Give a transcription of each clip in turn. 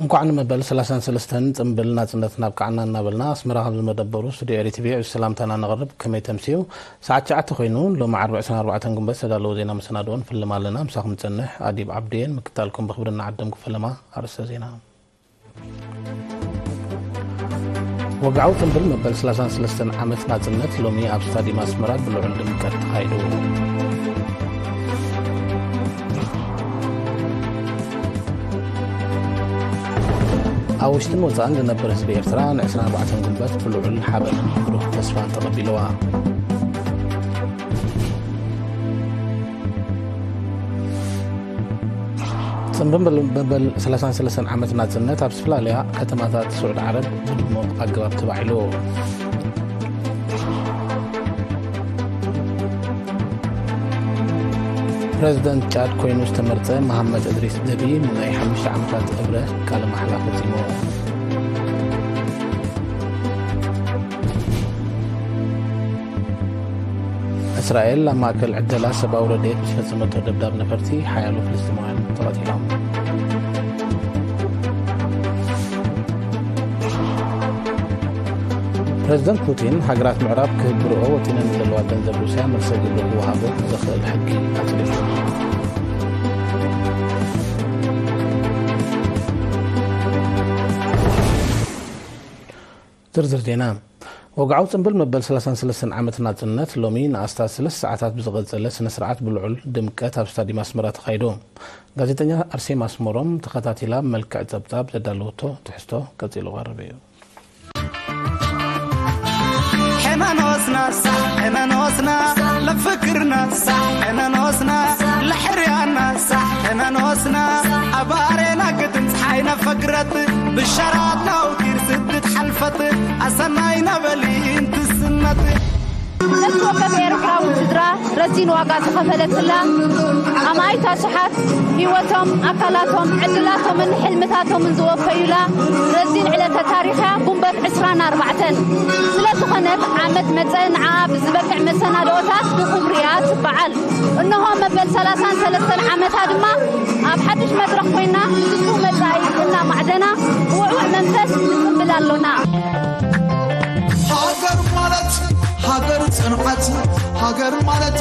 እንኳዕ ንመበል ሰላሳን ሰለስተን ጽንብል ናጽነት ናብ ቃዕና እናበልና፣ ኣስመራ ካብ ዝመደበሩ ስቱዲዮ ኤሪ ቲቪ ዕዙዝ ሰላምታና ነቕርብ። ከመይ ተምስዩ? ሰዓት ትሽዓተ ኮይኑ፣ ሎሚ ዓርቢ ዕስራን ኣርባዕተን ግንቦት ዝተዳለወ ዜና መሰናድኦ ንፍልም ኣለና። ምሳኹም ንጸንሕ ኣዲብ ዓብድየን። ምክታልኩም ብኽብሪ እናዓደምኩ ፈለማ ኣርእስተ ዜና። ወግዓዊ ጽንብል መበል ሰላሳን ሰለስተን ዓመት ናጽነት ሎሚ ኣብ ስታዲየም ኣስመራ ብልዑል ድምቀት ተኻይዱ። ኣብ ውሽጥን ወጻእን ዝነብር ህዝቢ ኤርትራ ን ዕስራን ኣርባዕተን ግንቦት ብልዑል ሓበንን ብሩህ ተስፋን ተቐቢልዋ። ጽንብል መበል ሰላሳን ሰለስተን ዓመት ናጽነት ኣብ ዝተፈላለያ ከተማታት ስዑድ ዓረብ ብድሙቕ ኣገባብ ተባዒሉ። ፕረዚደንት ጫድ ኮይኑ ዝተመርጸ መሃመድ እድሪስ ደቢ ንናይ ሓሙሽተ ዓመታት እብረ ቃለ ማሕላ ፈጺሙ። እስራኤል ኣብ ማእከል ዕደላ ሰብኣዊ ረድኤት ብዝፈጸመቶ ደብዳብ ነፈርቲ ሓያሎ ፍልስጤማውያን ተቐቲሎም። ፕረዚደንት ፑቲን፣ ሃገራት ምዕራብ ክህብርኦ ወጢነን ዘለዋ ገንዘብ ሩስያ መልሰ ግብሪ ክወሃቦ ዘኽእል ሕጊ ኣጽዲቑ። ዝርዝር ዜና። ወግዓዊ ጽንብል መበል ሰላሳን ሰለስተን ዓመት ናጽነት ሎሚ ንኣስታት ሰለስተ ሰዓታት ብዝቐጸለ ስነ ስርዓት ብልዑል ድምቀት ኣብ ስታዲየም ኣስመራ ተኻይዱ። ጋዜጠኛ ኣርሴማ ኣስመሮም ተኸታቲላ ብመልክዕ ጸብጻብ ዘዳለወቶ ትሕዝቶ ቀጺሉ ቀርብ እዩ። ሕመኖስና ሳሕ ሕመኖስና ለፍክርና ሳሕ ሕመኖስና ለሕርያና ሳሕ ሕመኖስና ኣባሬና ግድም ፀሓይ ነፈግረት ብሸራት ናውቲር ስድት ሓልፈት ኣሰናይ ነበሊ እንትስነት። ነፍሲ ወከፍ ኤርትራዊ ስድራ ረዚን ዋጋ ዝኸፈለትላ፣ ኣማኢት ኣሽሓት ህይወቶም፣ ኣካላቶም፣ ዕድላቶምን ሕልምታቶምን ዝወፈዩላ ረዚን ዕለተ ታሪኽያ ጉንበት ዕስራን ኣርባዕተን። ስለ ዝኾነት ዓመት መጸ ንዓኣ ብዝበቅዕ መሰናድኦታት ብኽብሪያ ትበዓል። እንሆ መበል ሰላሳን ሰለስተን ዓመታ ድማ ኣብ ሓድሽ መድረኽ ኮይና ንሱ መጻኢ እናማዕደና ብውዕውዕ መንፈስ ንጽንብል ኣሎና። ሃገር ማለት ሃገር ጽንዓት፣ ሃገር ማለት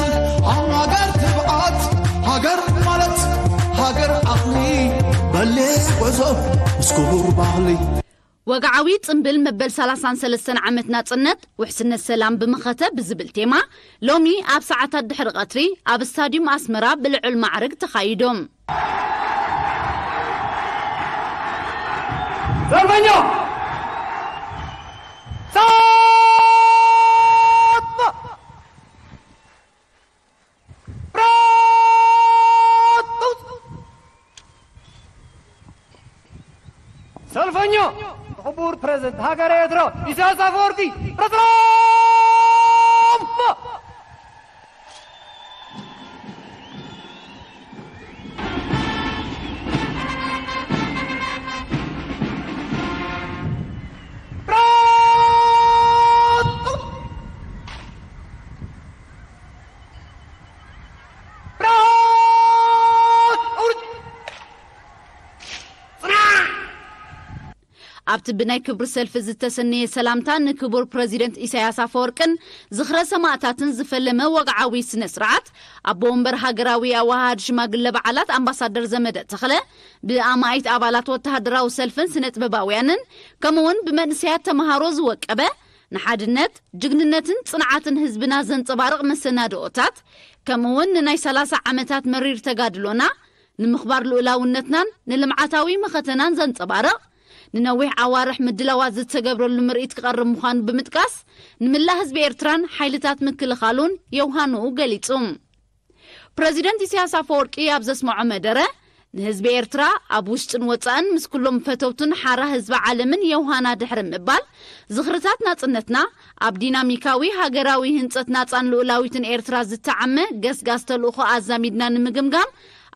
ሃገር ትብዓት፣ ሃገር ማለት ሃገር ዓቕሊ በሊሕ ጉዕዞ ምስ ክቡር ባህሊ። ወግዓዊ ጽንብል መበል ሰላሳን ሰለስተን ዓመት ናጽነት፣ ውሕስነት ሰላም ብመኸተ ብዝብል ቴማ፣ ሎሚ ኣብ ሰዓታት ድሕሪ ቀትሪ ኣብ ስታዲዩም ኣስመራ ብልዑል ማዕርግ ተኻይዶም። ሰልፈኛ! ጸጥ! ሰልፈኛ! ክቡር ፕሬዝደንት ሃገረ ኤርትራ ኢሳያስ ኣፈወርቂ ረትራም! ኣብቲ ብናይ ክብሪ ሰልፊ ዝተሰነየ ሰላምታ ንክቡር ፕረዚደንት ኢሳያስ ኣፈወርቅን ዝኽረ ሰማእታትን ዝፈለመ ወግዓዊ ስነ ስርዓት ኣቦ ወንበር ሃገራዊ ኣወሃሃድ ሽማግለ በዓላት ኣምባሳደር ዘመደ ተኽለ ብኣማኢት ኣባላት ወተሃደራዊ ሰልፍን ስነ ጥበባውያንን ከምኡውን ብመንእሰያት ተምሃሮ ዝወቀበ ንሓድነት፣ ጅግንነትን ጽንዓትን ህዝብና ዘንጸባርቕ መሰናድኦታት ከምኡውን ንናይ ሰላሳ ዓመታት መሪር ተጋድሎና ንምኽባር ልኡላውነትናን ንልምዓታዊ መኸተናን ዘንጸባርቕ፣ ንነዊሕ ኣዋርሕ ምድላዋት ዝተገብረሉ ምርኢት ክቐርብ ምዃኑ ብምጥቃስ፣ ንምላእ ህዝቢ ኤርትራን ሓይልታት ምክልኻሉን የውሃንኡ ገሊጹ። ፕረዚደንት ኢሳያስ ኣፈወርቂ ኣብ ዘስምዖ መደረ፣ ንህዝቢ ኤርትራ ኣብ ውሽጥን ወጻእን ምስ ኩሎም ፈተውትን ሓራ ህዝቢ ዓለምን የውሃና ድሕሪ ምባል፣ ዝኽርታት ናጽነትና ኣብ ዲናሚካዊ ሃገራዊ ህንጸት ናጻን ልኡላዊትን ኤርትራ ዝተዓመ ገስጋስ ተልእኾ ኣዛሚድና ንምግምጋም፣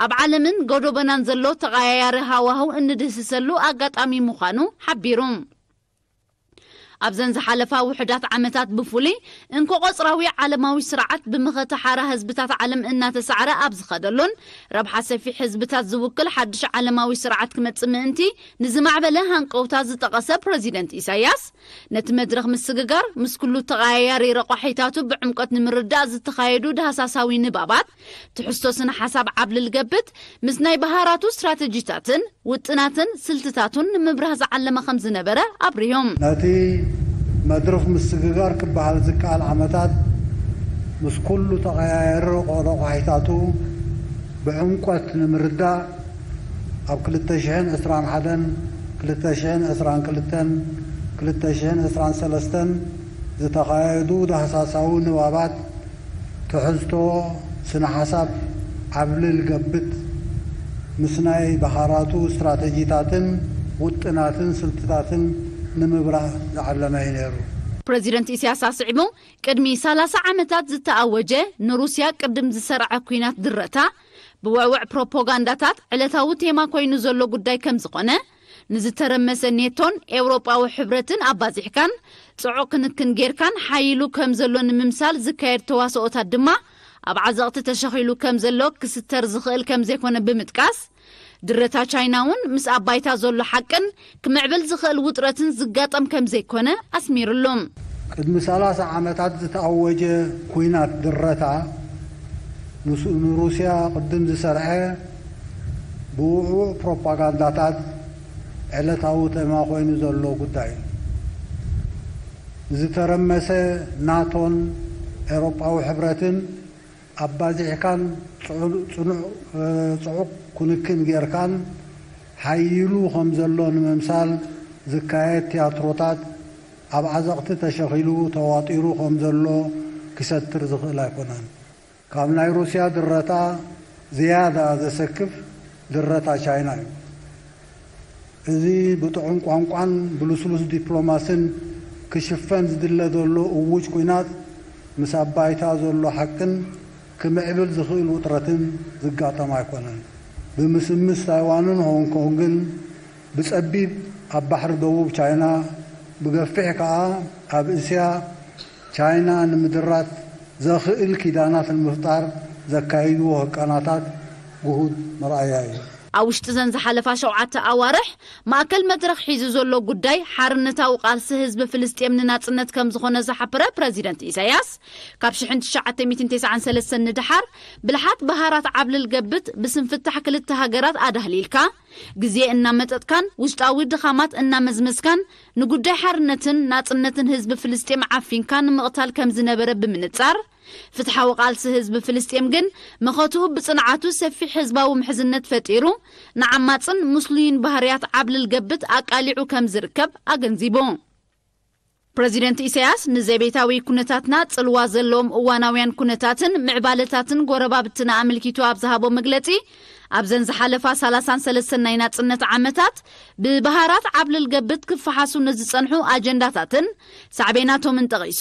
ኣብ ዓለምን ጎዶቦናን ዘሎ ተቐያያሪ ሃዋህው እንድህስሰሉ ኣጋጣሚ ምዃኑ ሓቢሩ። ኣብዘን ዝሓለፋ ውሑዳት ዓመታት ብፍሉይ እንኮ ቆጽራዊ ዓለማዊ ስርዓት ብመኸተ ሓራ ህዝብታት ዓለም እናተሳዕረ ኣብ ዝኸደሉን ረብሓ ሰፊሕ ህዝብታት ዝውክል ሓድሽ ዓለማዊ ስርዓት ክመጽእ ምእንቲ ንዝማዕበለ ሃንቀውታ ዝጠቐሰ ፕረዚደንት ኢሳያስ፣ ነቲ መድረኽ ምስግጋር ምስ ኩሉ ተቐያያሪ ረቋሒታቱ ብዕምቆት ንምርዳእ ዝተኻየዱ ዳህሳሳዊ ንባባት ትሕዝቶ ስነ ሓሳብ ዓብልል ገብት ምስ ናይ በሃራቱ ስትራተጂታትን ውጥናትን ስልትታቱን ንምብራህ ዝዓለመ ከም ዝነበረ ኣብሪሆም። ነቲ መድረኽ ምስግጋር ክበሃል ዝከኣል ዓመታት ምስ ኩሉ ተቐያየሪ ረቋሒታቱ ብዕምቆት ንምርዳእ ኣብ ክልተ ሽሕን ዕስራን ሓደን፣ ክልተ ሽሕን ዕስራን ክልተን፣ ክልተ ሽሕን ዕስራን ሰለስተን ዝተኻየዱ ዳህሳሳዊ ንባባት ትሕዝቶ ስነ ሓሳብ ዓብልል ገብት ምስ ናይ በሃራቱ ስትራተጂታትን ውጥናትን ስልትታትን ንምብራህ ዝዓለመ እዩ ነይሩ። ፕረዚደንት ኢሳያስ ኣስዒቡ፣ ቅድሚ ሰላሳ ዓመታት ዝተኣወጀ ንሩስያ ቅድም ዝሰርዐ ኲናት ድረታ ብውዕውዕ ፕሮፓጋንዳታት ዕለታዊ ቴማ ኮይኑ ዘሎ ጉዳይ ከም ዝኾነ፣ ንዝተረመሰ ኔቶን ኤውሮጳዊ ሕብረትን ኣባዚሕካን ጽዑቕ ክንክን ጌርካን ሓይሉ ከም ዘሎ ንምምሳል ዝካየድ ተዋስኦታት ድማ ኣብ ዓዘቕቲ ተሸኺሉ ከም ዘሎ ክስተር ዝኽእል ከም ዘይኮነ ብምጥቃስ፣ ድረታ ቻይና እውን ምስ ኣብ ባይታ ዘሎ ሓቅን ክምዕብል ዝኽእል ውጥረትን ዝጋጠም ከም ዘይኮነ ኣስሚርሉ። ቅድሚ ሰላሳ ዓመታት ዝተኣወጀ ኲናት ድረታ ንሱ-፣ ንሩስያ ቅድም ዝሰርዐ ብውዕውዕ ፕሮፓጋንዳታት ዕለታዊ ቴማ ኮይኑ ዘሎ ጉዳይ እዩ። ዝተረመሰ ናቶን ኤውሮጳዊ ሕብረትን ኣባዚሕካን ጽዑ-፣ ጽኑዕ፣ እ፣ ጽዑቕ ክንክን ጌርካን ሓይሉ ከም ዘሎ ንምምሳል ዝካየድ ቲያትሮታት ኣብ ዓዘቕቲ ተሸኺሉ ተዋጢሩ ከም ዘሎ ክሰትር ዝኽእል ኣይኮነን። ካብ ናይ ሩስያ ድረታ ዝያዳ ዘሰክፍ ድረታ ቻይና እዩ። እዚ ብጥዑም ቋንቋን ብልስሉስ ዲፕሎማስን ክሽፈን ዝድለ ዘሎ እዉጅ ኲናት ምስ ኣብ ባይታ ዘሎ ሓቅን ክምዕብል ዝኽእል ውጥረትን ዝጋጠም ኣይኮነን። ብምስምስ ታይዋንን ሆንግ ኮንግን፣ ብጸቢብ ኣብ ባሕሪ ደቡብ ቻይና፣ ብገፊሕ ከኣ ኣብ እስያ ቻይና ንምድራት ዘኽእል ኪዳናት ንምፍጣር ዘካይድዎ ህቀናታት ግሁድ መርኣያ እዩ። ኣብ ውሽጢ ዘን ዝሓለፋ ሸውዓተ ኣዋርሕ ማእከል መድረኽ ሒዙ ዘሎ ጉዳይ ሓርነታዊ ቃልሲ ህዝቢ ፍልስጤም ንናጽነት ከም ዝኾነ ዝሓበረ ፕረዚደንት ኢሳያስ፣ ካብ ሽሕን ትሽዓተ ሚእትን ተስዓን ሰለስተን ንደሓር ብልሓት በሃራት ዓብልል ገብት ብስም ፍታሕ ክልተ ሃገራት ኣዳህሊልካ፣ ግዜ እናመጠጥካን ውሽጣዊ ድኻማት እናመዝመዝካን ንጉዳይ ሓርነትን ናጽነትን ህዝቢ ፍልስጤም ዓፊንካ ንምቕታል ከም ዝነበረ ብምንጻር፣ ፍትሓዊ ቃልሲ ህዝቢ ፍልስጤም ግን መኸትኡ ብጽንዓቱ ሰፊሕ ህዝባዊ ምሕዝነት ፈጢሩ፣ ንዓማጽን ምስሉይን ባህርያት ዓብልል ገብት ኣቃሊዑ ከም ዝርከብ ኣገንዚቡ። ፕረዚደንት ኢሳያስ ንዘቤታዊ ኩነታትና ጽልዋ ዘለዎም እዋናውያን ኩነታትን ምዕባለታትን ጎረባብትና ኣመልኪቱ ኣብ ዝሃቦ መግለጺ፣ ኣብዘን ዝሓለፋ ሰላሳን ሰለስተን ናይ ናጽነት ዓመታት ብባህራት ዓብልል ገብት ክፈሓሱ ንዝጸንሑ ኣጀንዳታትን ሳዕቤናቶምን ጠቒሱ፣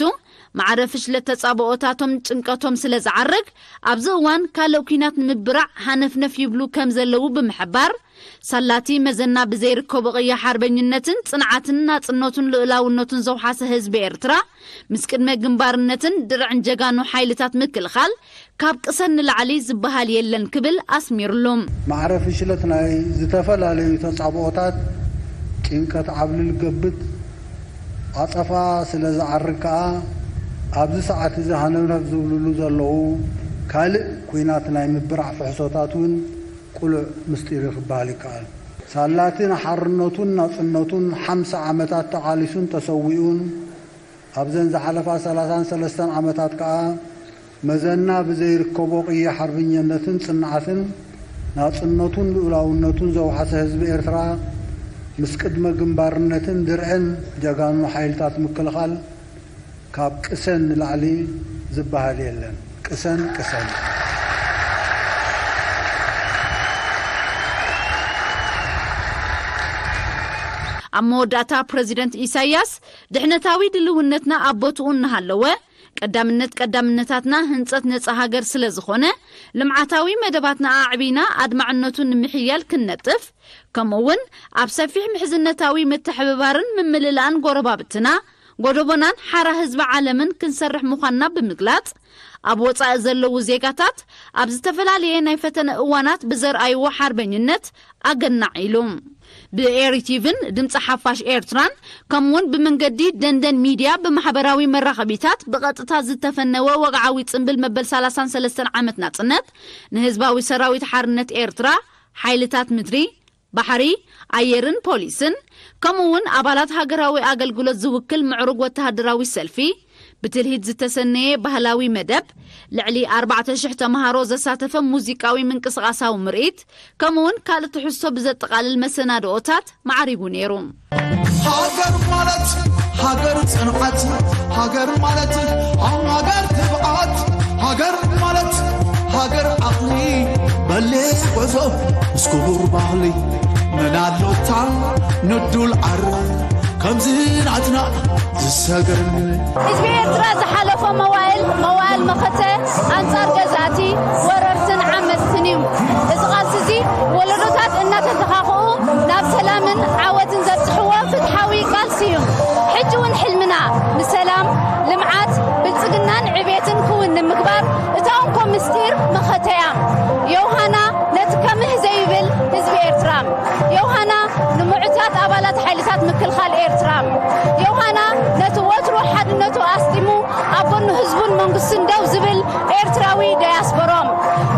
ማዕረ ፍሽለት ተጻብኦታቶም ጭንቀቶም ስለ ዝዓርግ፣ ኣብዚ እዋን ካልእ ኲናት ንምብራዕ ሃነፍነፍ ይብሉ ከም ዘለዉ ብምሕባር፣ ሳላቲ መዘና ብዘይርከቦ ቅያ ሓርበኝነትን ጽንዓትን ናጽነቱን ልኡላውነቱን ዘውሓሰ ህዝቢ ኤርትራ፣ ምስ ቅድመ ግንባርነትን ድርዕን ጀጋኑ ሓይልታት ምክልኻል ካብ ቅሰን ንላዕሊ ዝበሃል የለን ክብል ኣስሚርሉ። ማዕረ ፍሽለት ናይ ዝተፈላለዩ ተጻብኦታት ጭንቀት ዓብልል ገብት ዓጸፋ ስለ ዝዓርግ ከኣ፣ ኣብዚ ሰዓት እዚ ሃነፍነፍ ዝብልሉ ዘለዉ ካልእ ኲናት ናይ ምብራዕ ፍሕሶታት እውን ቅሉዕ ምስጢር እዩ ክበሃል ይከኣል። ሳላቲ ንሓርነቱን ናጽነቱን ሓምሳ ዓመታት ተቓሊሱን ተሰዊኡን፣ ኣብዘን ዝሓለፋ ሰላሳን ሰለስተን ዓመታት ከኣ መዘና ብዘይርከቦ ቅያ ሓርበኛነትን ጽንዓትን ናጽነቱን ልኡላውነቱን ዘውሓሰ ህዝቢ ኤርትራ፣ ምስ ቅድመ ግንባርነትን ድርዕን ጀጋኑ ሓይልታት ምክልኻል ካብ ቅሰን ንላዕሊ ዝበሃል የለን። ቅሰን፣ ቅሰን። ኣብ መወዳእታ ፕረዚደንት ኢሳያስ፣ ድሕነታዊ ድልውነትና ኣብ ቦትኡ እናሃለወ፣ ቀዳምነት ቀዳምነታትና ህንጸት ነጻ ሃገር ስለ ዝኾነ፣ ልምዓታዊ መደባትና ኣዕቢና ኣድማዕነቱ ንምሕያል ክንነጥፍ፣ ከምኡ እውን ኣብ ሰፊሕ ምሕዝነታዊ ምትሕብባርን ምምልላእን ጎረባብትና፣ ጎደቦናን ሓራ ህዝቢ ዓለምን ክንሰርሕ ምዃንና ብምግላጽ፣ ኣብ ወጻኢ ዘለዉ ዜጋታት ኣብ ዝተፈላለየ ናይ ፈተነ እዋናት ብዘርኣይዎ ሓርበኝነት ኣገናዕ ኢሉ። ብኤሪቲቪን ድምፂ ሓፋሽ ኤርትራን ከምኡውን ብመንገዲ ደንደን ሚድያ ብማሕበራዊ መራኸቢታት ብቐጥታ ዝተፈነወ ወግዓዊ ጽምብል መበል ሰላሳን ሰለስተን ዓመት ናጽነት ንህዝባዊ ሰራዊት ሓርነት ኤርትራ፣ ሓይልታት ምድሪ፣ ባሕሪ፣ ኣየርን ፖሊስን፣ ከምኡውን ኣባላት ሃገራዊ ኣገልግሎት ዝውክል ምዕሩግ ወተሃደራዊ ሰልፊ፣ ብትልሂት ዝተሰነየ ባህላዊ መደብ፣ ልዕሊ ኣርባዕተ ሽሕ ተምሃሮ ዘሳተፈ ሙዚቃዊ ምንቅስቓሳዊ ምርኢት፣ ከምኡውን ካልእ ትሕዝቶ ብዘጠቓልል መሰናድኦታት ማዕሪጉ ነይሩ። ሃገር ማለት ሃገር ጽንዓት፣ ሃገር ማለት ኣብ ሃገር ትብዓት፣ ሃገር ማለት ሃገር ዓቕሊ፣ በሌ ጉዕዞ ምስ ክቡር ባህሊ፣ መን ኣሎታ ንዱል ዓረ ከምዚ ናትና ዝሰገር። ህዝቢ ኤርትራ ዝሓለፎ መዋእል፣ መዋእል መኸተ ኣንጻር ገዛእቲ፣ ወረርትን ዓመጽትን እዩ። እዚ ቃልሲ እዚ ወለዶታት እናተተኻኽኡ ናብ ሰላምን ዓወትን ዘብጽሕዎ ፍትሓዊ ቃልሲ እዩ። ሕጂ እውን ሕልምና ንሰላም፣ ልምዓት፣ ብልጽግናን ዕቤትን ክውን ንምግባር እታ እንኮ ምስጢር መኸተ እያ። ዮሃና ነቲ ከምህዘ ይብል ህዝቢ ኤርትራ፣ ዮሃና ንምዑታት ኣባላት ሓይልታት ምክልኻል ኤርትራ፣ ዮሃና ነቲ ወትሩ ሓድነቱ ኣስጢሙ ኣብ ጎኑ ህዝቡን መንግስቱን ደው ዝብል ኤርትራዊ ዳያስፖሮም።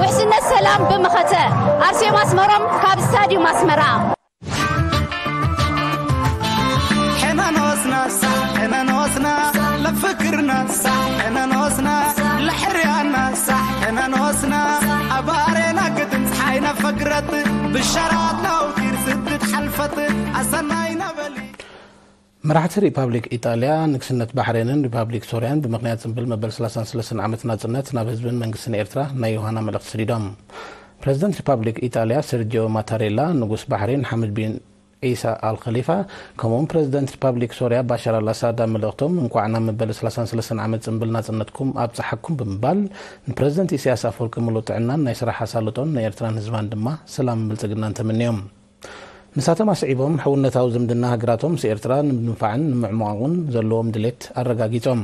ውሕስነት ሰላም ብመኸተ። ኣርሴማ ኣስመሮም ካብ ስታድዩም ኣስመራ። ሕነኖስና ሳሕ ሕነኖስና ለፍክርና ሳሕ ሕነኖስና ለሕርያና ሳሕ ሕነኖስና ኣባሬና ግድን ፀሓይ ነፈግረት ብሸራት ናውቲር ስድት ሓልፈት ኣሰናይ ነበሊ። መራሕቲ ሪፓብሊክ ኢጣልያ፣ ንግስነት ባሕሬንን ሪፓብሊክ ሶርያን ብምኽንያት ጽምብል መበል ሰላሳን ሰለስተን ዓመት ናጽነት ናብ ህዝብን መንግስትን ኤርትራ ናይ ዮሃና መልእኽቲ ሰዲዶም። ፕረዚደንት ሪፓብሊክ ኢጣልያ ሰርጂዮ ማታሬላ፣ ንጉስ ባሕሬን ሓመድ ቢን ዒሳ ኣል ኸሊፋ፣ ከምኡውን ፕረዚደንት ሪፓብሊክ ሶርያ ባሻር ኣል ኣሳድ ኣብ መልእኽቶም፣ እንኳዕ ናብ መበል ሰላሳን ሰለስተን ዓመት ጽምብል ናጽነትኩም ኣብጽሓኩም ብምባል፣ ንፕረዚደንት ኢሳያስ ኣፈወርቂ ምሉእ ጥዕናን ናይ ስራሕ ኣሳልጦን ንኤርትራን ህዝባን ድማ ሰላምን ብልጽግናን ተመንዮም። ንሳቶም ኣስዒቦም፣ ሕውነታዊ ዝምድና ሃገራቶም ምስ ኤርትራ ንምድንፋዕን ንምዕሟቕን ዘለዎም ድሌት ኣረጋጊጾም።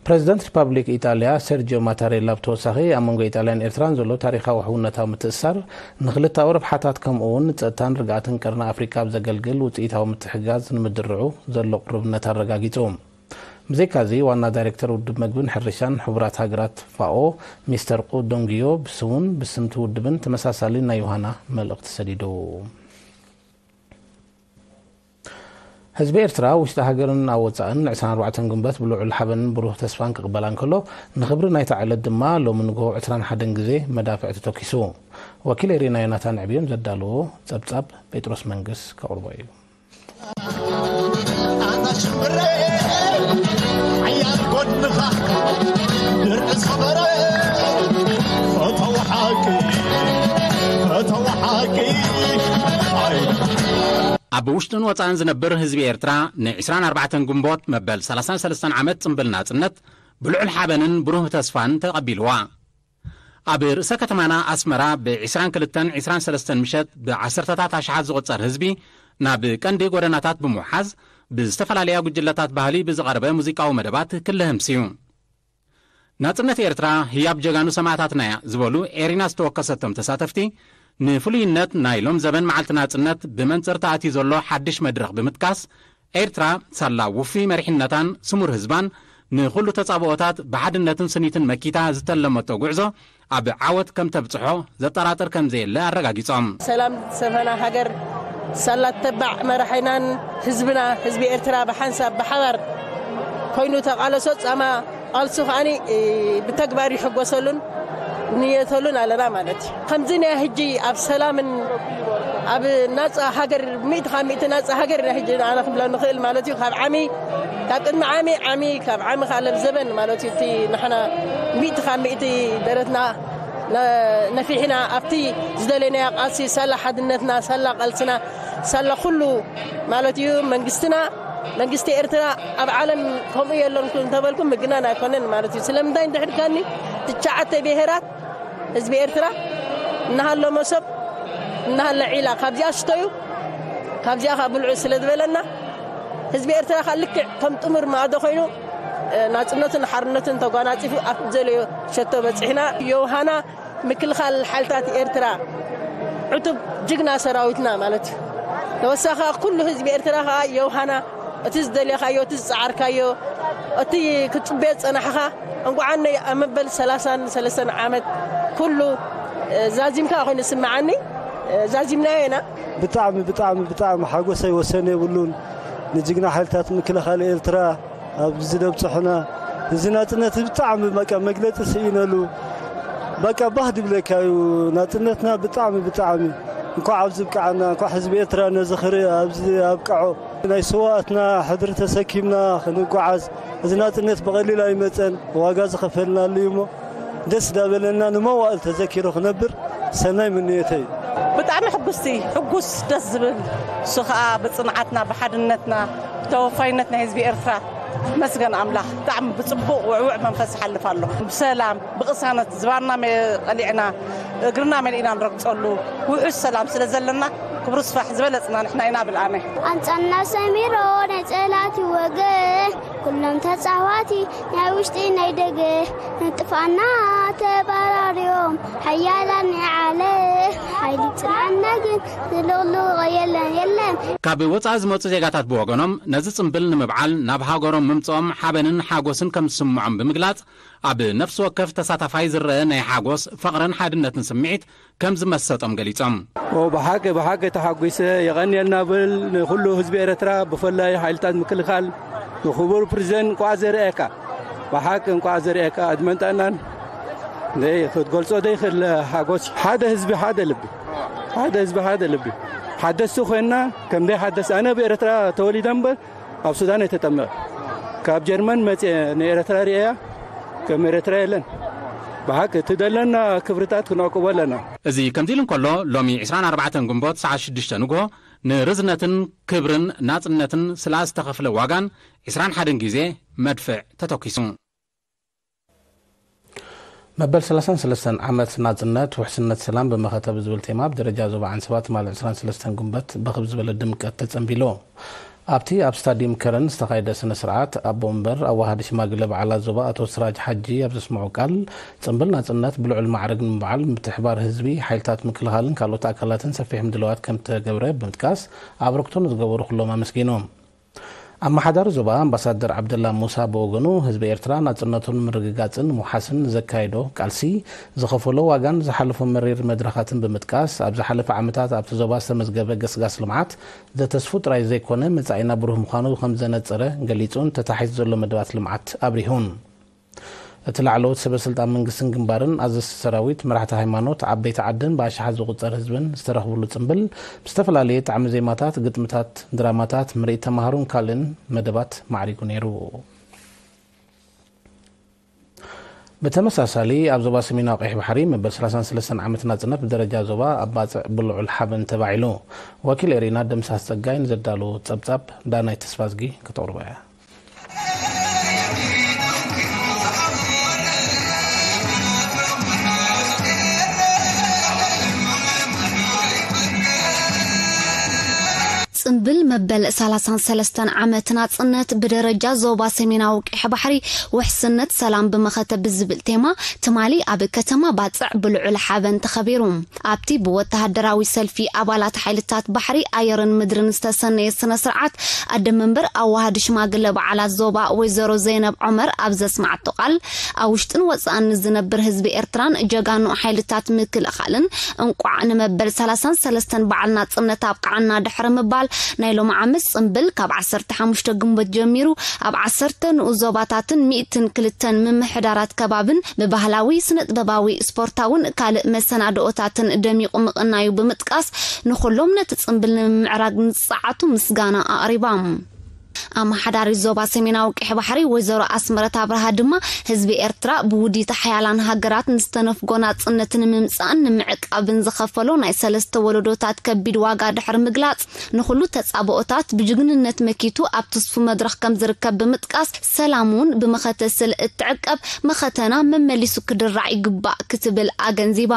ፕረዚደንት ሪፓብሊክ ኢጣልያ ሰርጂዮ ማታሬላ ብተወሳኺ፣ ኣብ መንጎ ኢጣልያን ኤርትራን ዘሎ ታሪኻዊ ሕውነታዊ ምትእስሳር ንክልተኣዊ ረብሓታት ከምኡ እውን ንጸጥታን ርግኣትን ቀርኒ ኣፍሪቃ ኣብ ዘገልግል ውጽኢታዊ ምትሕግጋዝ ንምድርዑ ዘሎ ቅሩብነት ኣረጋጊጹ። ብዘይካዚ፣ ዋና ዳይሬክተር ውድብ መግብን ሕርሻን ሕቡራት ሃገራት ፋኦ ሚስተር ቁ ዶንግዮ ብስሙን ብስምቲ ውድብን ተመሳሳሊ ናይ ዮሃና መልእኽቲ ሰዲዱ። ህዝቢ ኤርትራ ውሽጢ ሃገርን ኣብ ወጻእን ዕስራን ኣርባዕተን ግንቦት ብልዑል ሓበንን ብሩህ ተስፋን ክቕበላ እንከሎ፣ ንኽብሪ ናይታ ዕለት ድማ ሎሚ ንግሆ ዕስራን ሓደን ግዜ መዳፍዕ ተተኪሱ። ወኪል ኤሪና ዮናታን ዕብዮም ዘዳለዎ ጸብጻብ ጴጥሮስ መንግስ ከቕርቦ እዩ። ኣታ ሽምብረ ሓያል ጎድንኻ ድርዒ ዝኸበረ ፈተው ሓቂ ፈተው ሓቂ ኣይ ኣብ ውሽጥን ወጻእን ዝነብር ህዝቢ ኤርትራ ን ዕስራን ኣርባዕተን ግንቦት መበል ሰላሳን ሰለስተን ዓመት ጽምብል ናጽነት ብልዑል ሓበንን ብሩህ ተስፋን ተቐቢልዋ። ኣብ ርእሰ ከተማና ኣስመራ ብ ዕስራን ክልተን ዕስራን ሰለስተን ምሸት ብዓሰርተታት ኣሽሓት ዝቑጸር ህዝቢ ናብ ቀንዲ ጎደናታት ብምውሓዝ ብዝተፈላለያ ጉጅለታት ባህሊ ብዝቐረበ ሙዚቃዊ መደባት ክልህምስ እዩ። ናጽነት ኤርትራ ህያብ ጀጋኑ ሰማእታትና እያ ዝበሉ ኤሪና ዝተወከሰቶም ተሳተፍቲ ንፍሉይነት ናይ ሎም ዘበን መዓልቲ ናጽነት ብመንጽር ተኣትዩ ዘሎ ሓድሽ መድረኽ ብምጥቃስ ኤርትራ ሳላ ውፉይ መሪሕነታን ስሙር ህዝባን ንኹሉ ተጻብኦታት ብሓድነትን ስኒትን መኪታ ዝተለመቶ ጉዕዞ ኣብ ዓወት ከም ተብጽሖ ዘጠራጥር ከም ዘየለ ኣረጋጊጾም። ሰላም ዝሰፈና ሃገር ሳላ ተባዕ መራሒናን ህዝብና ህዝቢ ኤርትራ ብሓንሳብ ብሓባር ኮይኑ ተቓለሶ ጻማ ቃልሱ ከኣኒ ብተግባር ይሕጎሰሉን ንየተሉን ኣለና ማለት እዩ። ከምዚ ናይ ሕጂ ኣብ ሰላምን ኣብ ናጻ ሃገር ሚእቲ ካብ ሚእቲ ናጻ ሃገር ናይ ሕጂ ኣነ ክብሎ ንኽእል ማለት እዩ። ካብ ዓሚ ካብ ቅድሚ ዓሚ ዓሚ ካብ ዓሚ ካልብ ዘበን ማለት እዩ። እቲ ንሕና ሚእቲ ካብ ሚእቲ ደረትና ነፊሕና ኣብቲ ዝደለናዮ ቃልሲ ሳላ ሓድነትና ሳላ ቃልስና ሳላ ኩሉ ማለት እዩ መንግስትና መንግስቲ ኤርትራ ኣብ ዓለም ከምኡ የሎን እንተበልኩም ምግናን ኣይኮነን ማለት እዩ። ስለምንታይ እንድሕር ካኒ ትሽዓተ ብሄራት ህዝቢ ኤርትራ እናሃሎ መሶብ እናሃለ ዒላ ካብዚኣ ስተዩ ካብዚኣ ካብ ብልዑ ስለ ዝበለና ህዝቢ ኤርትራ ከኣ ልክዕ ከም ጥሙር ማዕዶ ኮይኑ፣ እ፣ ናጽነቱን ሓርነቱን ተጓናጺፉ ኣብ ዘልዮ ሸቶ በጺሕና። ዮሃና ምክልኻል ሓይልታት ኤርትራ ዕቱብ ጅግና ሰራዊትና ማለት እዩ። ተወሳኺ ኩሉ ህዝቢ ኤርትራ ከኣ ዮሃና እቲ ዝደለኻዮ፣ እቲ ዝጸዓርካዮ፣ እቲ ክትጽበዮ ዝጸናሕኻ እንቋዓን ኣብ መበል ሰላሳን ሰለስተን ዓመት ኩሉ፣ እ፣ ዛዚምካ ኮይኑ ዝስምዓኒ፣ እ፣ ዛዚምናዮ ኢና። ብጣዕሚ፣ ብጣዕሚ፣ ብጣዕሚ ሓጎሰይ ወሰን የብሉን። ንጅግና ሓይልታት ምክልኻል ኤርትራ ኣብዚ ደብጽሑና፣ እዚ ናጽነት ብጣዕሚ በቃ መግለጺ ስኢነሉ። በቃ ባህ ድብለካ እዩ ናጽነትና ብጣዕሚ፣ ብጣዕሚ። እንኳዕ ኣብዚ ብቃዓና፣ እንኳዕ ህዝቢ ኤርትራ ነዚ ክርኢ ኣብዚ ኣብቅዖ። ናይ ስዋኣትና ሕድሪ ተሰኪምና ክንጓዓዝ፣ እዚ ናጽነት ብቐሊል ኣይመጸን፣ ዋጋ ዝኸፈልናሉ እዩ እሞ፣ ደስ ዳበለና ንመዋእል ተዘኪሩ ክነብር ሰናይ ምንዮተይ። ብጣዕሚ ሕጉስቲ፣ ሕጉስ፣ ደስ ዝብል፣ እሱ ኸኣ ብጽንዓትና፣ ብሓድነትና፣ ብተወፋይነት ናይ ህዝቢ ኤርትራ፣ መስገን ኣምላኽ፣ ብጣዕሚ ብጽቡቕ ውዕውዕ መንፈስ ይሓልፍ ኣሎ። ብሰላም፣ ብቕሳነት ዝባንና መ-፣ ቀሊዕና፣ እግርና መሊእና ንረግጸሉ ውሑስ ሰላም ስለ ዘለና፣ ክብሩ ስፋሕ ዝበለጽና ንሕና ኢና ብል ኣነ። ኣንጻና ሰሚሮ ናይ ጸላእቲ ወገን፣ ኩሎም ተጻዋቲ ናይ ውሽጢ ናይ ደገ፣ ንጥፋና ተባራርዮም ሓያላን ናይ ዓለም ሓይሊ ጽንዓና ግን ዝልቕልቕ የለን፣ የለን። ካብ ወጻኢ ዝመጹ ዜጋታት ብወገኖም ነዚ ጽምብል ንምብዓል ናብ ሃገሮም ምምጽኦም ሓበንን ሓጎስን ከም ዝስምዖም ብምግላጽ፣ ኣብ ነፍሲ ወከፍ ተሳታፋይ ዝረአ ናይ ሓጎስ፣ ፍቕርን ሓድነትን ስምዒት ከም ዝመሰጦም ገሊጾም። ኦ፣ ብሓቂ፣ ብሓቂ ተሓጒሰ፣ የቐንየልና ብል ንኹሉ ህዝቢ ኤርትራ፣ ብፍላይ ሓይልታት ምክልኻል፣ ንክቡር ፕሬዚደንት እንቋዕ ዘርኣየካ። ብሓቂ እንቋዕ ዘርኣየካ፣ ዕድመን ጥዕናን። ደይ ክትገልጾ ደይክእል ሓጎስ። ሓደ ህዝቢ፣ ሓደ ልቢ። ሓደ ህዝቢ፣ ሓደ ልቢ። ሓደስቲ ኮይንና፣ ከም ደይ ሓደስ፣ ኣነ ኣብ ኤርትራ ተወሊደ እምበር፣ ኣብ ሱዳን እየ ተጠመቐ። ካብ ጀርመን መጽየ ንኤርትራ ርእያ፣ ከም ኤርትራ የለን። ብሓቂ እቲ ዘለና ክብርታት ክንዕቅቦ ኣለና። እዚ ከምዚ ኢሉ እንከሎ፣ ሎሚ ዕስራን ኣርባዕተን ግንቦት ሰዓት ሽዱሽተ ንግሆ ንርዝነትን ክብርን ናጽነትን ስለ ዝተኸፍለ ዋጋን ዕስራን ሓደን ግዜ መድፍዕ ተተኲሱ። መበል ሰላሳን ሰለስተን ዓመት ናጽነት፣ ውሕስነት፣ ሰላም ብመኸተ ብዝብል ቴማ ብደረጃ ዞባ ዓንሰባ ትማሊ ዕስራን ሰለስተን ግንቦት ብኽብ ዝበለ ድምቀት ተጸንቢሉ። ኣብቲ ኣብ ስታድዩም ከረን ዝተኻየደ ስነ ስርዓት፣ ኣቦ መንበር ኣዋሃዲ ሽማግለ በዓላት ዞባ ኣቶ ስራጅ ሓጂ ኣብ ዘስምዖ ቃል፣ ጽምብል ናጽነት ብልዑል ማዕርግ ንምብዓል ምትሕባር ህዝቢ፣ ሓይልታት ምክልኻልን ካልኦት ኣካላትን ሰፊሕ ምድላዋት ከም ዝተገብረ ብምጥቃስ፣ ኣበርክቶ ንዝገበሩ ኩሎም ኣመስጊኑ። ኣመሓዳሪ ዞባ ኣምባሳደር ዓብደላ ሙሳ ብወገኑ፣ ህዝቢ ኤርትራ ናጽነቱ ንምርግጋጽን ንምውሓስን ንዘካየዶ ቃልሲ ዝኸፈሎ ዋጋን ዝሓለፎ መሪር መድረኻትን ብምጥቃስ፣ ኣብ ዝሓለፈ ዓመታት ኣብቲ ዞባ ዝተመዝገበ ገስጋስ ልምዓት ዘተስፉ ጥራይ ዘይኮነ፣ መጻኢና ብሩህ ምዃኑ ከም ዘነጸረ ገሊጹን ተታሒዙ ዘሎ መደባት ልምዓት ኣብሪሁን። እቲ ላዕለዎት ሰበ ስልጣን መንግስትን ግንባርን፣ ኣዘዝቲ ሰራዊት፣ መራሕቲ ሃይማኖት፣ ዓበይቲ ዓድን ብኣሽሓት ዝቑጸር ህዝብን ዝተረኽብሉ ጽምብል፣ ብዝተፈላለየ ጣዕሚ ዜማታት፣ ግጥምታት፣ ድራማታት፣ ምርኢት ተማሃሮን ካልእን መደባት ማዕሪጉ ነይሩ። ብተመሳሳሊ፣ ኣብ ዞባ ሰሜናዊ ቀይሕ ባሕሪ መበል ሰላሳን ሰለስተን ዓመት ናጽነት ብደረጃ ዞባ ኣብ ባጽዕ ብልዑል ሓበን ተባዒሉ። ወኪል ኤሪና ደምሳስ ጸጋይ ንዘዳለዎ ጸብጻብ ዳናይ ተስፋዝጊ ከተቕርቦ እያ። ጽምብል መበል ሰላሳን ሰለስተን ዓመት ናጽነት ብደረጃ ዞባ ሰሜናዊ ቀይሕ ባሕሪ ውሕስነት ሰላም ብመኸተ ብዝብል ቴማ ትማሊ ኣብ ከተማ ባጽዕ ብልዑል ሓበን ተኸቢሩ። ኣብቲ ብወተሃደራዊ ሰልፊ ኣባላት ሓይልታት ባሕሪ፣ ኣየርን ምድርን ዝተሰነየ ስነ ስርዓት፣ ኣደ መንበር ኣዋሃዲ ሽማግለ በዓላት ዞባ ወይዘሮ ዘይነብ ዑመር ኣብ ዘስማዓቶ ቃል፣ ኣብ ውሽጥን ወጻእን ንዝነብር ህዝቢ ኤርትራን ጀጋኑ ሓይልታት ምክልኻልን እንቋዕ ንመበል ሰላሳን ሰለስተን በዓል ናጽነት ኣብቅዓና ድሕሪ ምባል፣ ናይ ሎሚ ዓመት ጽምብል ካብ ዓሰርተ ሓሙሽተ ግንቦት ጀሚሩ ኣብ ዓሰርተ ንኡስ ዞባታትን ሚእትን ክልተን ምምሕዳራት ከባብን ብባህላዊ፣ ስነ-ጥበባዊ፣ ስፖርታውን ካልእ መሰናድኦታትን ደሚቑ ምቕናዩ ብምጥቃስ፣ ንኹሎም ነቲ ጽምብል ንምምዕራግ ንዝጸዓቱ ምስጋና ኣቕሪባ። ኣመሓዳሪት ዞባ ሰሜናዊ ቀይሕ ባሕሪ ወይዘሮ ኣስመረት ኣብርሃ ድማ፣ ህዝቢ ኤርትራ ብውዲት ሓያላን ሃገራት ንዝተነፍጎ ናጽነት ንምምጻእን ንምዕቃብን ዝኸፈሎ ናይ ሰለስተ ወለዶታት ከቢድ ዋጋ ድሕሪ ምግላጽ፣ ንኹሉ ተጻብኦታት ብጅግንነት መኪቱ ኣብ ትስፉ መድረኽ ከም ዝርከብ ብምጥቃስ፣ ሰላም እውን ብመኸተ ስለ እትዕቀብ፣ መኸተና መመሊሱ ክድራዕ ይግባእ ክትብል ኣገንዚባ።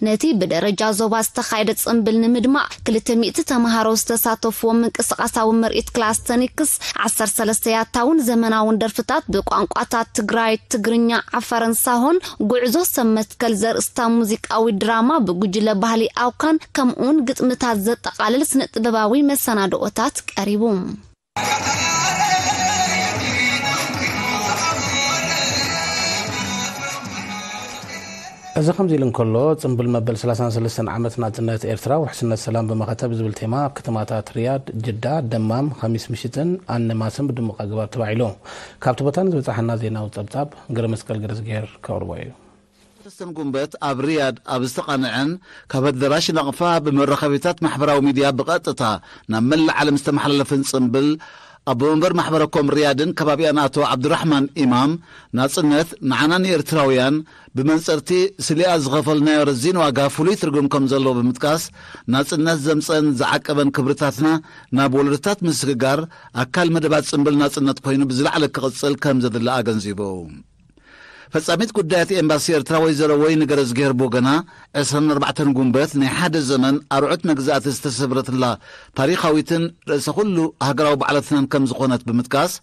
ነቲ ብደረጃ ዞባ ዝተኻየደ ጽምብል ንምድማቕ፣ ክልተ ሚእቲ ተምሃሮ ዝተሳተፍዎ ምንቅስቓሳዊ ምርኢት ክላስተኒክስ ዓሰርተ ሰለስተ ያታውን ዘመናውን ደርፍታት ብቋንቋታት ትግራይ፣ ትግርኛ፣ ዓፋርን ሳሆን፣ ጉዕዞ ሰብ መትከል ዘርእስታ ሙዚቃዊ ድራማ ብጉጅለ ባህሊ ኣውካን፣ ከምኡውን ግጥምታት ዘጠቓልል ስነ ጥበባዊ መሰናድኦታት ቀሪቡ። እዚ ከምዚ ኢሉ እንከሎ፣ ጽምብል መበል ሰላሳን ሰለስተን ዓመት ናጽነት ኤርትራ፣ ውሕስነት ሰላም ብመኸተ ብዝብል ቴማ፣ ኣብ ከተማታት ሪያድ፣ ጅዳ፣ ደማም፣ ኸሚስ ምሽጥን ኣነማስን ብድሙቕ ኣገባብ ተባዒሉ። ካብቲ ቦታ ንዝበጻሓና ዜናዊ ጸብጻብ፣ ገረ መስቀል ገረዝግሄር ከቕርቦ እዩ። ሰለስተን ጉንበት ኣብ ሪያድ ኣብ ዝተቓንዐን፣ ካብ ኣደራሽ ናቕፋ ብመራኸቢታት ማሕበራዊ ሚድያ ብቐጥታ ናብ መላእ ዓለም ዝተመሓላለፍን ጽምብል፣ ኣቦ መንበር ማሕበረ ኮም ሪያድን ከባቢኣን ኣቶ ዓብዱራሕማን ኢማም፣ ናጽነት ንዓና ንኤርትራውያን ብመንጽርቲ ስሊኣ ዝኸፈልናዮ ረዚን ዋጋ ፍሉይ ትርጉም ከም ዘለዎ ብምጥቃስ፣ ናጽነት ዘምጸን ዝዓቀበን ክብርታትና ናብ ወለዶታት ምስግጋር ኣካል መደባት ጽምብል ናጽነት ኮይኑ ብዝለዓለ ክቕጽል ከም ዘድሊ ኣገንዚቡ። ፈጻሚት ጉዳያት ኤምባሲ ኤርትራ ወይዘሮ ወይኒ ገረዝግሄር ብወገና፣ ዕስራን ኣርባዕተን ጉንበት ናይ ሓደ ዘመን ኣርዑት መግዛእቲ ዝተሰብረትላ ታሪኻዊትን ርእሰ ኩሉ ሃገራዊ በዓላትናን ከም ዝኾነት ብምጥቃስ፣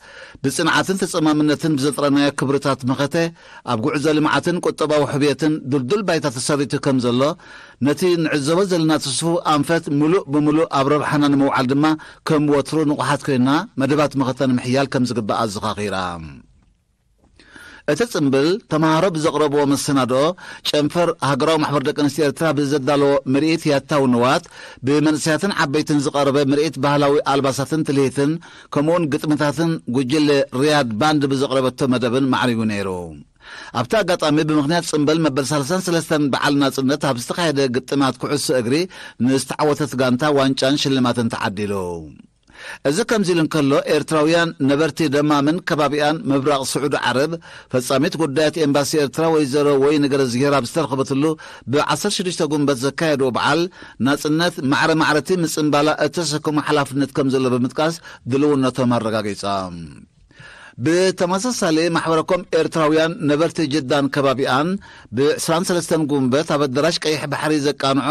ብጽንዓትን ተጸማምነትን ብዘጥረናዮ ክብርታት መኸተ፣ ኣብ ጉዕዞ ልምዓትን ቁጠባዊ ሕውየትን ድልዱል ባይታ ተሰሪቱ ከም ዘሎ፣ ነቲ ንዕዘቦ ዘለና ትስፉው ኣንፈት ምሉእ ብምሉእ ኣብ ረብሓና ንምውዓል ድማ ከም ወትሩ ንቑሓት ኮይንና መደባት መኸተ ንምሕያል ከም ዝግባእ ኣዘኻኺራ። እቲ ጽምብል ተመሃሮ ብዘቕረብዎ መሰናድኦ፣ ጨንፈር ሃገራዊ ማሕበር ደቂ ኣንስትዮ ኤርትራ ብዘዳለዎ ምርኢት ያታዊ ንዋት፣ ብመንእሰያትን ዓበይትን ዝቐረበ ምርኢት ባህላዊ ኣልባሳትን ትልሂትን፣ ከምኡውን ግጥምታትን ጉጅለ ሪያድ ባንድ ብዘቕረበቶ መደብን ማዕሪጉ ነይሩ። ኣብቲ ኣጋጣሚ፣ ብምኽንያት ጽምብል መበል ሰላሳን ሰለስተን በዓል ናጽነት ኣብ ዝተኻየደ ግጥማት ኩዕሶ እግሪ ንዝተዓወተት ጋንታ ዋንጫን ሽልማትን ተዓዲሉ። እዚ ከምዚ ኢሉ እንከሎ፣ ኤርትራውያን ነበርቲ ደማምን ከባቢኣን ምብራቕ ስዑዲ ዓረብ፣ ፈጻሚት ጉዳያት ኤምባሲ ኤርትራ ወይዘሮ ወይኒ ገረዝግሄር ኣብ ዝተረኸበትሉ፣ ብ ዓሰርተ ሽዱሽተ ጉንበት ዘካየድዎ በዓል ናጽነት፣ ማዕረ ማዕረቲ ምጽንባላ እተሰከሞ ሓላፍነት ከም ዘሎ ብምጥቃስ፣ ድልውነቶም ኣረጋጊጾም። ብተመሳሳሊ፣ ማሕበረ ኮም ኤርትራውያን ነበርቲ ጅዳን ከባቢኣን፣ ብ ዕስራን ሰለስተን ጉንበት ኣብ ኣደራሽ ቀይሕ ባሕሪ ዘቃንዖ፣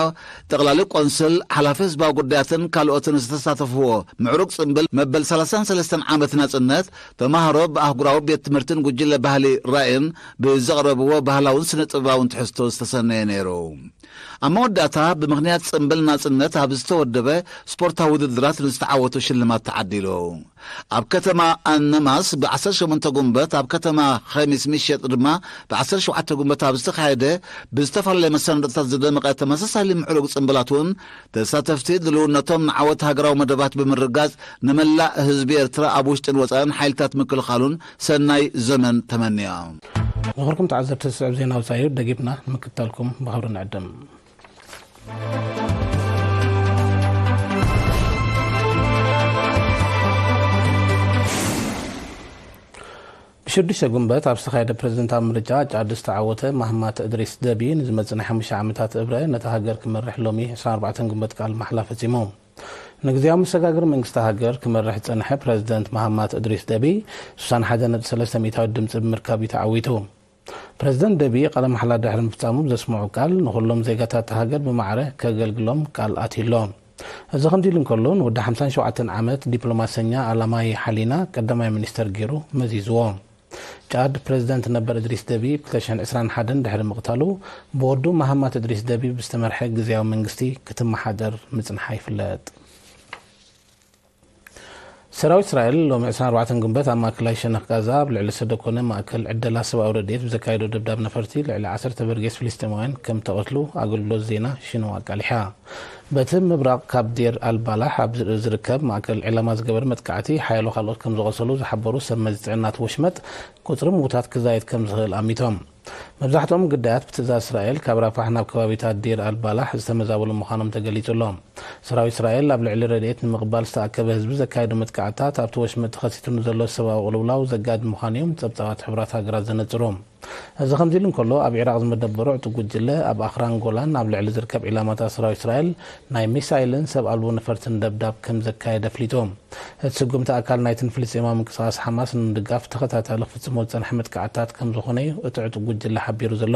ጠቕላሊ ቆንስል፣ ሓላፊ ህዝባዊ ጉዳያትን ካልኦትን ዝተሳተፍዎ ምዕሩግ ጽምብል፣ መበል ሰላሳን ሰለስተን ዓመት ናጽነት፣ ተማሃሮ ብኣህጉራዊ ቤት ትምህርትን ጉጅለ ባህሊ ራእይን ብዘቕረብዎ ባህላውን ስነ ጥበባውን ትሕዝቶ ዝተሰነየ ነይሩ። ኣብ መወዳእታ፣ ብምኽንያት ጽምብል ናጽነት ኣብ ዝተወደበ ስፖርታዊ ውድድራት ንዝተዓወቱ ሽልማት ተዓዲሉ። ኣብ ከተማ ኣነማስ ብ ዓሰርተ ሸሞንተ ጉንበት፣ ኣብ ከተማ ኸሚስ ምሸጥ ድማ ብ ዓሰርተ ሸውዓተ ጉንበት ኣብ ዝተኻየደ ብዝተፈላለየ መሰናዶታት ዝደመቐ ተመሳሳሊ ምዕሩግ ጽምብላት እውን፣ ተሳተፍቲ ድልውነቶም ንዓወት ሃገራዊ መደባት ብምርጋጽ፣ ንመላእ ህዝቢ ኤርትራ ኣብ ውሽጥን ወጻእን ሓይልታት ምክልኻሉን ሰናይ ዘመን ተመንዮም። ዝኸበርኩም ተዓዘብቲ፣ ዝስዕብ ዜና ወጻኢ እዩ። ደጊምና ንምክትታልኩም ብኽብሪ ንዕድም። ብሽዱሽተ ጉንበት ኣብ ዝተኻየደ ፕረዚደንታዊ ምርጫ ጫድ ዝተዓወተ ማህማት እድሪስ ደቢ፣ ንዝመጽእ ናይ ሓሙሽተ ዓመታት እብረ ነታ ሃገር ክመርሕ፣ ሎሚ ዕስራን ኣርባዕተን ጉንበት ቃል ማሕላ ፈጺሙ። ንግዝያዊ መሰጋገሪ መንግስቲ ሃገር ክመርሕ ዝጸንሐ ፕረዚደንት ማህማት እድሪስ ደቢ፣ ስሳን ሓደ ነጥቢ ሰለስተ ሚእታዊት ድምጺ ብምርካብ እዩ ተዓዊቱ። ፕረዚደንት ደቢ ቃለ ማሕላ ድሕሪ ምፍጻሙ ብዘስምዖ ቃል፣ ንኹሎም ዜጋታት እታ ሃገር ብማዕረ ከገልግሎም ቃል ኣትዩ ኣሎ። እዚ ከምዚ ኢሉ እንከሎ፣ ንወዲ ሓምሳን ሸውዓተን ዓመት ዲፕሎማሰኛ ኣላማይ ሓሊና ቀዳማይ ሚኒስተር ገይሩ መዚዝዎ። ጫድ፣ ፕረዚደንት ነበር እድሪስ ደቢ ብ ክልተ ሽሕን ዕስራን ሓደን ድሕሪ ምቕታሉ፣ ብወዱ ማሃማት እድሪስ ደቢ ብዝተመርሐ ግዝያዊ መንግስቲ ክትመሓደር ምጽንሓ ይፍለጥ። ሰራዊት እስራኤል ሎሚ ዕስራን ኣርባዕተን ግንቦት ኣብ ማእከላይ ሸነኽ ጋዛ ኣብ ልዕሊ ሰደኮነ ማእከል ዕደላ ሰብኣዊ ረድኤት ብዘካየዶ ደብዳብ ነፈርቲ ልዕሊ ዓሰርተ በርጌስ ፍልስጤማውያን ከም ተቐትሉ ኣገልግሎት ዜና ሽንዋ ኣቃሊሓ። በቲ ምብራቕ ካብ ዴር ኣልባላሕ ኣብ ዝርከብ ማእከል ዕላማ ዝገበረ መጥቃዕቲ ሓያሎ ካልኦት ከም ዝቖሰሉ ዝሓበሩ ሰብ መዚ ጥዕና እቲ ወሽመጥ፣ ቁጽሪ ምዉታት ክዛየድ ከም ዝኽእል ኣሚቶም። መብዛሕትኦም ግዳያት ብትእዛዝ እስራኤል ካብ ራፋሕ ናብ ከባቢታት ዴር ኣልባላሕ ዝተመዛበሉ ምዃኖም ተገሊጹ ኣሎ። ሰራዊት እስራኤል ኣብ ልዕሊ ረድኤት ንምቕባል ዝተኣከበ ህዝቢ ዘካየዶ መጥቃዕትታት ኣብቲ ወሽመጥ ተኸሲቱ ንዘሎ ሰብኣዊ ቅልውላው ዘጋድድ ምዃኑ እዮም ጸብጻባት ሕቡራት ሃገራት ዘነጽሩ። እዚ ከምዚ ኢሉ እንከሎ፣ ኣብ ዒራቕ ዝመደበሩ ዕጡቕ ጉጅለ ኣብ ኣኽራን ጎላን ኣብ ልዕሊ ዝርከብ ዒላማታት ሰራዊት እስራኤል ናይ ሚሳይልን ሰብ ኣልቦ ነፈርትን ደብዳብ ከም ዘካየደ ኣፍሊጡ። እቲ ስጉምቲ ኣካል ናይትን ፍልስጤማዊ ምንቅስቓስ ሓማስ ንምድጋፍ ተኸታታሊ ክፍጽሞ ዝጸንሐ መጥቃዕትታት ከም ዝኾነ እዩ እቲ ዕጡቕ ጉጅለ ሓቢሩ ዘሎ።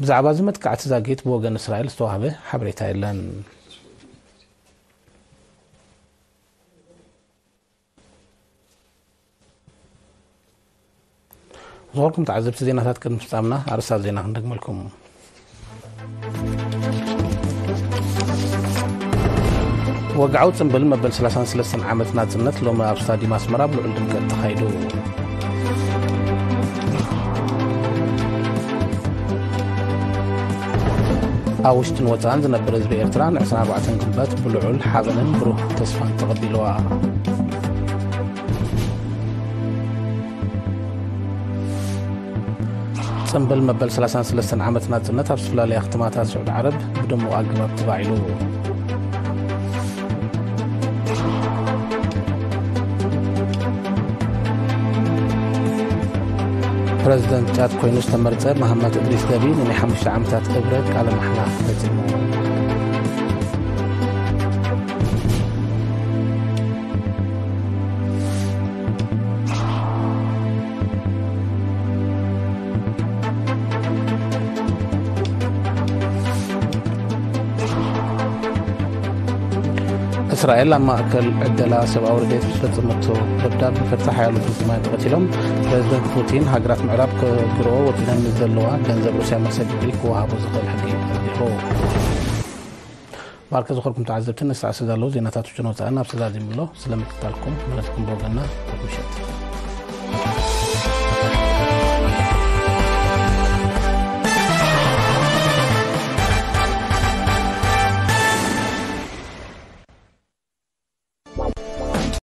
ብዛዕባ እዚ መጥቃዕቲ ዛጊት ብወገን እስራኤል ዝተዋህበ ሓበሬታ የለን። ዝኸበርኩም ተዓዘብቲ ዜናታት፣ ቅድሚ ፍጻምና ኣርእስታት ዜና ክንደግመልኩም። ወግዓዊ ጽምብል መበል ሰላሳን ሰለስተን ዓመት ናጽነት ሎሚ ኣብ ስታዲየም ኣስመራ ብልዑል ድምቀት ተኻይዱ። ኣብ ውሽጥን ወጻእን ዝነብር ህዝቢ ኤርትራ ንዕስራን ኣርባዕተን ግንቦት ብልዑል ሓበንን ብሩህ ተስፋን ተቐቢልዋ። ጽምብል መበል ሰላሳን ሰለስተን ዓመት ናጽነት ኣብ ዝተፈላለያ ከተማታት ስዑዲ ዓረብ ብድሙቕ ኣገባብ ተባዒሉ። ፕረዚደንት ጫድ ኮይኑ ዝተመርጸ መሃማት እድሪስ ደቢ ንናይ ሓሙሽተ ዓመታት እብረ ቃለ ማሕላ ፈጺሙ። እስራኤል ኣብ ማእከል ዕደላ ሰብኣዊ ረድኤት ብዝፈጸመቶ ደብዳብ ብፈጻ ሓያሎ ፍልስጤማውያን ተቐቲሎም። ፕረዚደንት ፑቲን ሃገራት ምዕራብ ከግርኦ ወጢነን ምስ ዘለዋ ገንዘብ ሩስያ መሰግዒ ክወሃቦ ዝኽእል ሕጊ ኣጽዲቑ። ባርከ ዝኾርኩም ተዓዘብቲ፣ ንሳዕ ስለ ዘለዉ ዜናታት ውሽጥን ወጻእን ኣብ ሰዛዚሙ ኣሎ። ስለ ምክትታልኩም መለስኩም ቦገና። ምሸት።